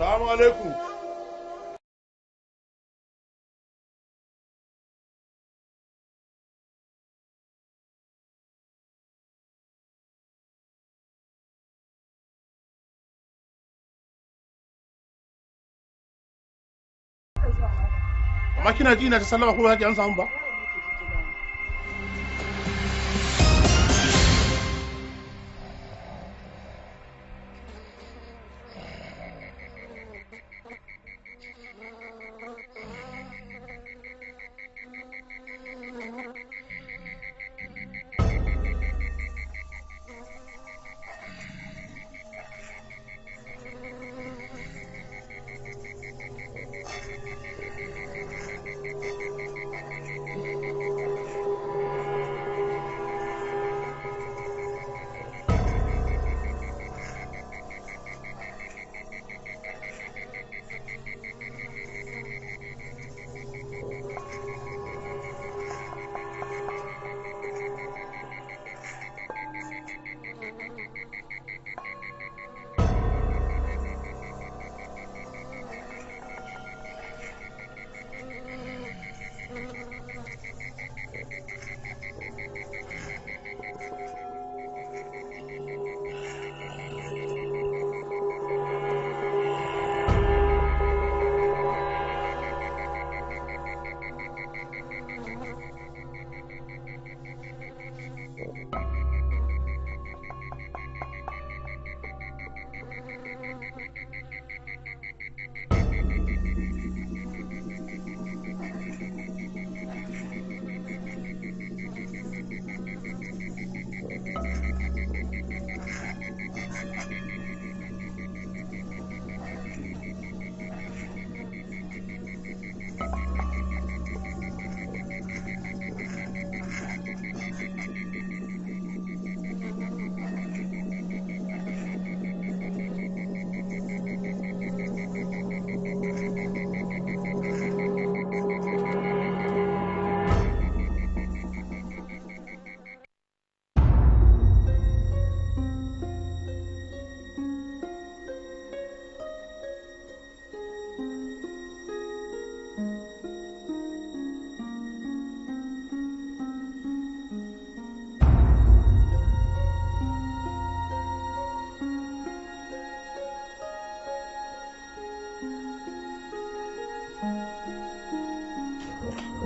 Salamu alaikum. Amma kina ji ina ta sallama ko ba za ki amsa mun ba?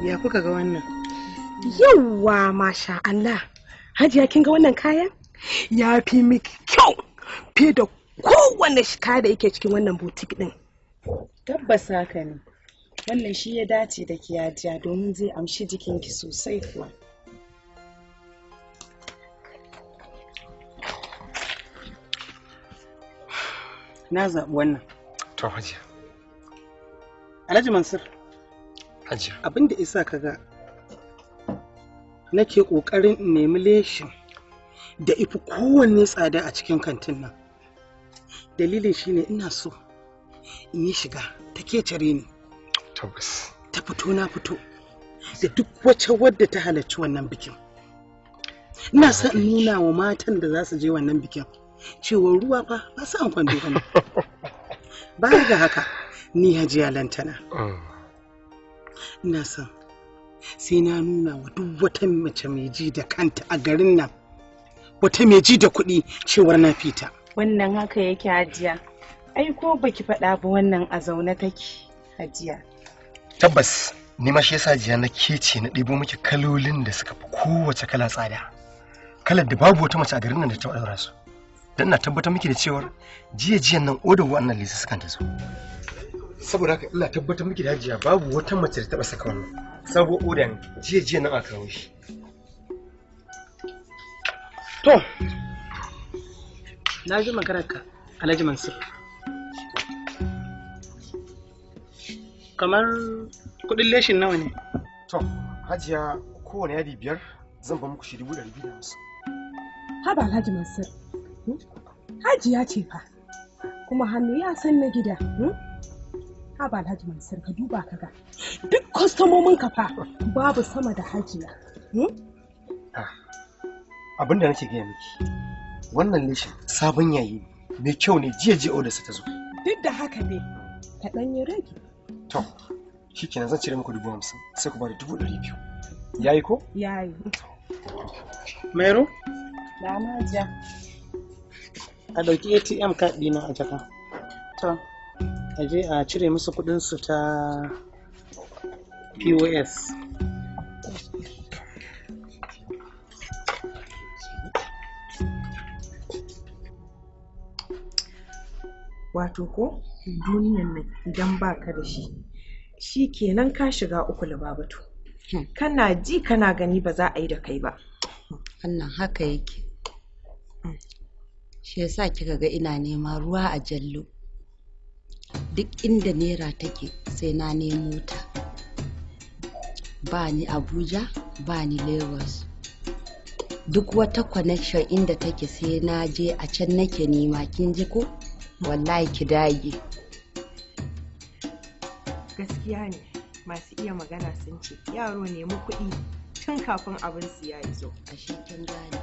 Ya kuka ga wannan? Yawwa, masha Allah. Hajiya, kin ga wannan kayan? Ya fi miki kyau fiye da kowanne kaya da yake cikin wannan boutique din. Tabbas haka ne. Wannan shi ya dace da ki, Hajiya, domin zai amshi jikinki sosai kuwa. Na zaɓi wannan. To, Hajiya. Alhaji Mansur. Hajiya. Abin da isa ka ga nake ƙoƙarin in nemi leshin da ifi kowanne tsada a cikin kantin nan. Dalilin shine ina so in yi shiga ta kecere ni. Tabbas. Ta fito na fito da duk wacce wadda ta halarci wannan bikin. Ina son in nuna wa matan da za su je wannan bikin cewa ruwa fa ba su an kwando bane. Baya ga haka, ni Hajiya Lantana, ina son sai na nuna wa duk wata mace mai ji da kanta a garin nan, wata mai ji da kuɗi, cewar na fita. Wannan haka yake, Hajiya. Ai ko baki faɗa ba, wannan a zaune take, Hajiya. Tabbas, ni ma shi yasa jiya na kece na ɗebo miki kalolin da suka fi kowace kala tsada. Kalar da babu wata mace a garin nan da ta ɗaura su. Dan ina tabbatar miki da cewar jiya jiyan nan odar wa'annan lisa sukan ta zo. Saboda haka ina tabbatar miki da, Hajiya, babu wata mace da taɓa saka wannan. Sabuwar oda ne, jiya jiyan nan aka kawo shi. To, na ji maganarka, Alhaji Mansur. Kamar kuɗin leshin nawa ne? To, Hajiya, kowane yadi 5 zan ba muku shi 250,000. Haba Alhaji Mansur. Hajiya ce fa. Kuma hannu ya san na gida. Haba Alhaji Mansur, ka duba ka ga. Duk kwastomomin ka fa babu sama da Hajiya. Abin da nake gaya miki, wannan leshin sabon yayi ne, mai kyau ne, jiya jiya odarsa ta zo. Duk da haka ne, ka ɗan yi rage. To, shikenan, zan cire muku 50,000 sai ku bada 200,000. Yayi ko? Yayi. Mairo? Na, Hajiya. A ɗauki ATM card ɗina a jaka. To, a je a cire musu kuɗinsu ta POS. Wato ko duniyan nan idan baka da shi, shi kenan ka shiga uku, Libabatu. Kana ji kana gani ba za a yi da kai ba. Wannan haka yake. Shi yasa kika ga ina nema ruwa a jallo. Duk inda naira take sai na nemo ta. Ba ni Abuja, ba ni Lagos. Duk wata connection inda take sai na je a can nake nema, kin ji ko? Wallahi ki dage. Gaskiya ne, masu iya magana sun ce yaro nemi kuɗi tun kafin abin siya ya zo. Ashe kin gane.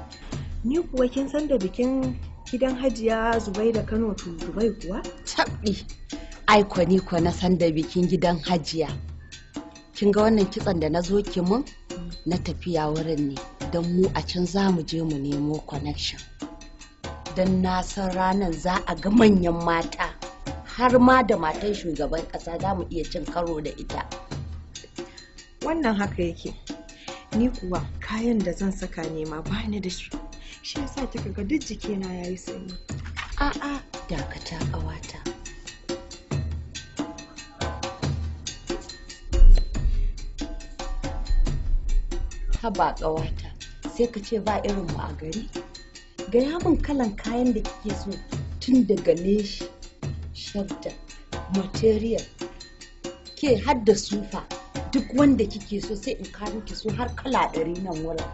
Ni kuwa kin san da bikin gidan Hajiya Zubai da Kano to Dubai kuwa? Cabɗi. Ai ko ni ko na san da bikin gidan Hajiya. Kin ga wannan kitson da na zo ki mun na tafiya wurin ne, don mu a can za mu je mu nemo connection. Don na san ranar za a ga manyan mata, har ma da matan shugaban ƙasa za mu iya cin karo da ita. Wannan haka yake. Ni kuwa kayan da zan saka nema ba ni da shi. Shi yasa kika ga duk jikina yayi sanyi. A'a, dakata ƙawata. Haba ƙawata, sai ka ce ba irin mu a gari. Gaya min kalan kayan da kike so, tun daga leshi, shadda, material, ke har da sufa, duk wanda kike so sai in kawo miki su har kala 100 nan wurin.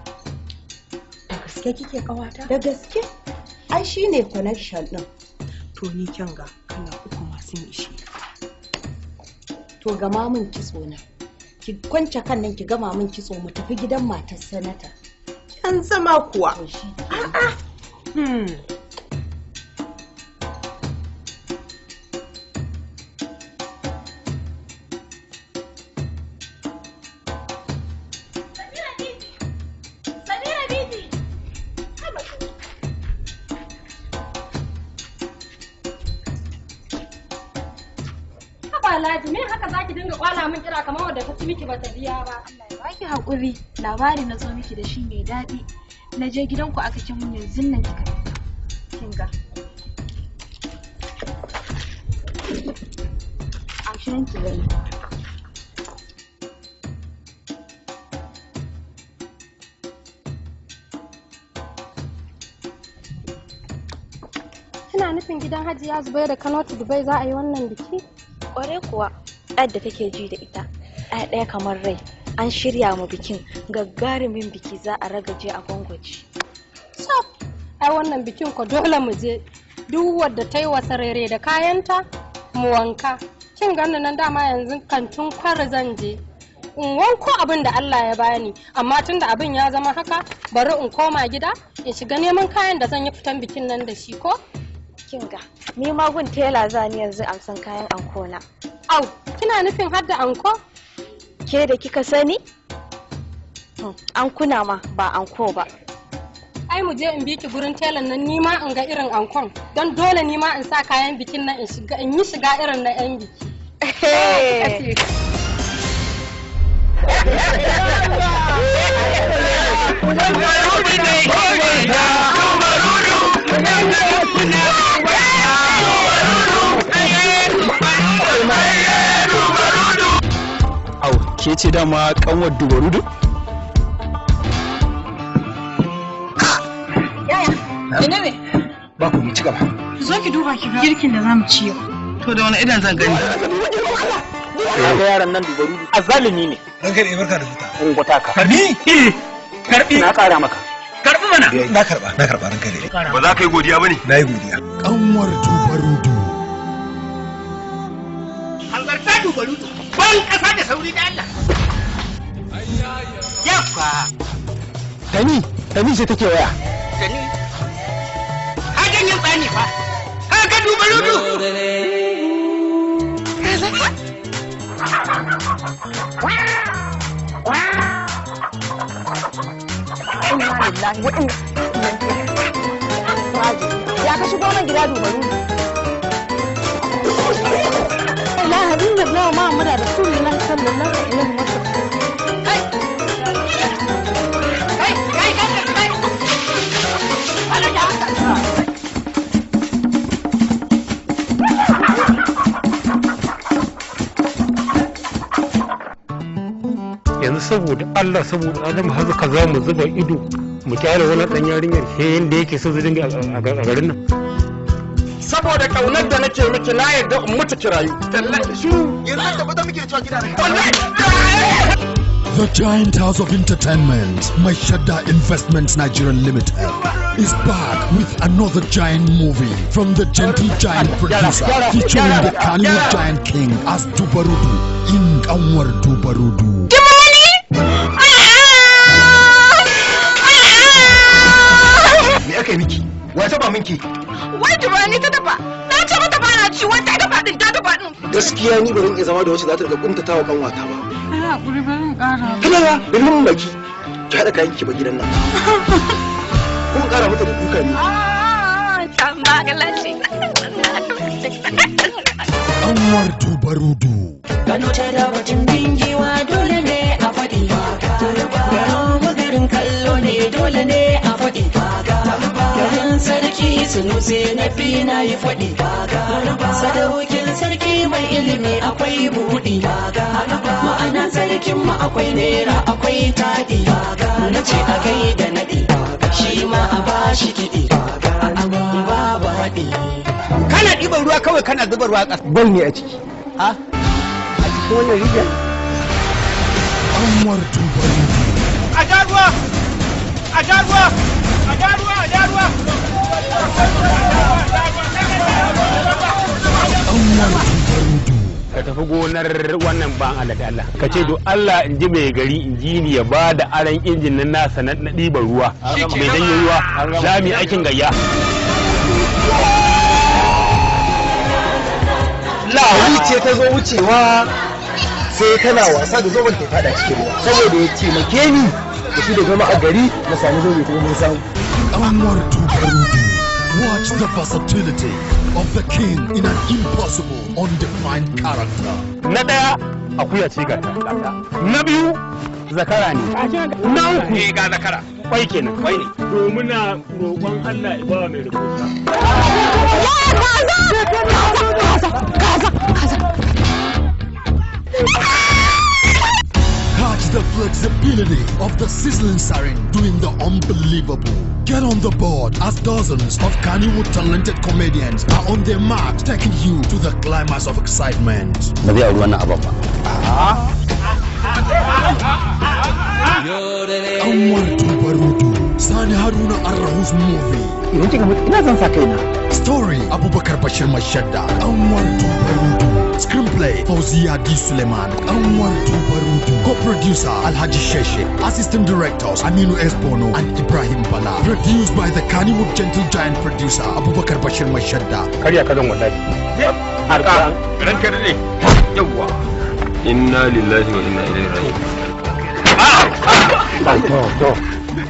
Da gaske kike, ƙawata? Da gaske. Ai shine connection din. To ni kyan ga kala uku ma sun ishe. To gama min kitso na. Ki kwance kan nan ki gama min kitso mu tafi gidan matar sanata. Yan zama kuwa. A'a. Samira Bibi! Haba. Ladi, me haka zaki dinga kwala min kira kamar wadda ta ci miki bata biya ba. Allah ya baki hakuri, labari na zo miki da shi mai daɗi. Na je gidanku aka ce mun yanzu nan kika fita. Kin ga. Amshin ki gani. Kina nufin gidan Hajiya Zubair da Kano to Dubai za a yi wannan biki? Ƙwarai kuwa, ɗan da take ji da ita, ɗaya ɗaya kamar rai. An shirya mu bikin, gagarumin biki za a ragaje a gwangwaje. Sab, ai wannan bikin ko dole mu je. Duk wadda ta yi wasarere da kayanta, mu wanka. Kin ganin nan dama yanzu kantin kwar zan je. In wanko abin da Allah ya bani, amma tunda abin ya zama haka, bari in koma gida in shiga neman kayan da zan yi fitan bikin nan da shi ko? Kinga, ni ma gun tela za ni yanzu amsan kayan anko na. Au, kina nufin har da anko? Ke da kika sani? Ankuna ma ba anko ba. Ai mu je in bi ki gurin telan nan ni ma in ga irin ankon, don dole ni ma in sa kayan bikin nan in shiga in yi shiga irin na yan biki. Au, ke ce dama kanwar dubarudu? Yaya, ina ne? Ba ku ci gaba. Zo ki duba ki ga girkin da zamu ci yau. To da wani idan zan gani? Ga yaran nan dubarudu azalimi ne. Ranka ne barka da huta. Ungwata ka. Karbi? Karbi. Na kara maka. Karbi mana. Na karba, na karba ranka ne. Ba za ka yi godiya bane? Na yi godiya. Kanwar dubarudu. Hanzarta dubarudu. Ban kasa da sauri da Allah. Yakwa. Tani, Tani ce take waya. Tani. Ka ganyen tsani fa. Ka ga dubarudu. Inna lillahi wa inna ilaihi raji'un. Ya ka shigo man gida dubarudu. La ilaha illallah Muhammadu Rasulullah sallallahu alaihi wasallam. Kai kai kai kai. Yanzu saboda Allah saboda Adam haka za mu zuba ido mu kyale wani dan yarinyar sai yanda yake so zai dinga a garin nan. Saboda kaunar da nake miki na yarda in mutu kirayu. Tallahi shiru yanzu tabbata muke cewa gida ne. The giant house of entertainment, Maishada Investments Nigeria Limited, is back with another giant movie from the gentle giant producer featuring the Kano Giant King as Dubarudu in Kanwar Dubarudu. Me aka yi miki? Wa taba minki? Wai Jumani ta dafa. Na ce mata ba na ci, wai ta dafa din, ta dafa din. Gaskiya ni ba zan iya zama da wacce za ta riga kuntata wa kanwata ba. Ina hakuri ba zan kara. Kana ba, da mun baki. Ki haɗa kayan ki ba gidan nan. Kuma ƙara mata da duka ne. Kanwar Dubarudu. Kano ta da batun bingiwa dole ne a faɗi. Gano magarin kallo ne dole ne a faɗi. Garin sarki sunusi na fi na yi faɗi. Sadaukin sarki mai ilimi akwai buɗi. Ma'ana sarkin mu akwai naira akwai taɗi. Na ce a gai da naɗi, shi ma a bashi kiɗi. Babu haɗi. Kana ɗiban ruwa kawai kana zuba ruwa ƙasa. Bal ne a ciki. Ha? A cikin wannan rijiyar? Kanwar Dubarudu. A ja ruwa! A ja ruwa! A ja ruwa! A ja ruwa! Kanwar Dubarudu. Ka tafi gonar wannan ban Allah da Allah. Ka ce do Allah in ji mai gari in ji ni ya ba da aran injin nan nasa na ɗiban ruwa. Mai janyo ruwa. Za mu yi aikin gayya. Lawi ce ta zo wucewa sai tana wasa da zoben ta fada cikin ruwa saboda ya taimake ni da shi da zama a gari na samu zobe kuma mun samu. Kanwar Dubarudu. Watch the versatility of the king in an impossible, undefined character. Na ɗaya akuya ce gata. Na biyu zakara ne. Na uku ga zakara. Kwai kenan. Kwai ne. To muna roƙon Allah ya ba mai rubuta. Kaza! Kaza! Kaza! Catch the flexibility of the sizzling siren doing the unbelievable. Get on the board as dozens of Kannywood talented comedians are on their mark, taking you to the climax of excitement. Ba zai auri wannan abin ba. Anwar Tubarudu, Sani Haruna Arrahus movie. Idan kika mutu ina zan sa kaina. Story Abubakar Bashir Mashadda, Anwar Tubarudu. Screenplay Fauziya D. Suleiman, Anwar Tubarudu. Co-producer Alhaji Sheshe, Assistant Directors Aminu S. Bono and Ibrahim Bala. Produced by the Kannywood Gentle Giant producer Abubakar Bashir Mashadda. Karya ka zan wallahi. Arka ranka dade. Yawwa. Inna lillahi wa inna ilaihi raji'un.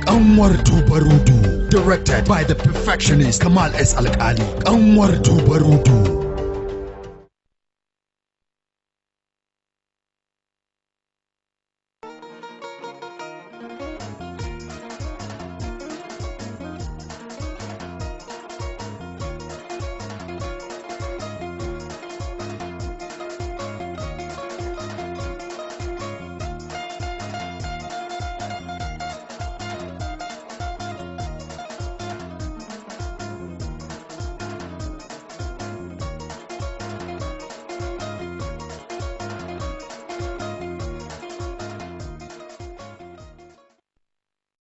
Anwar Tubarudu. Directed by the perfectionist Kamal S. Alkali. Anwar Tubarudu.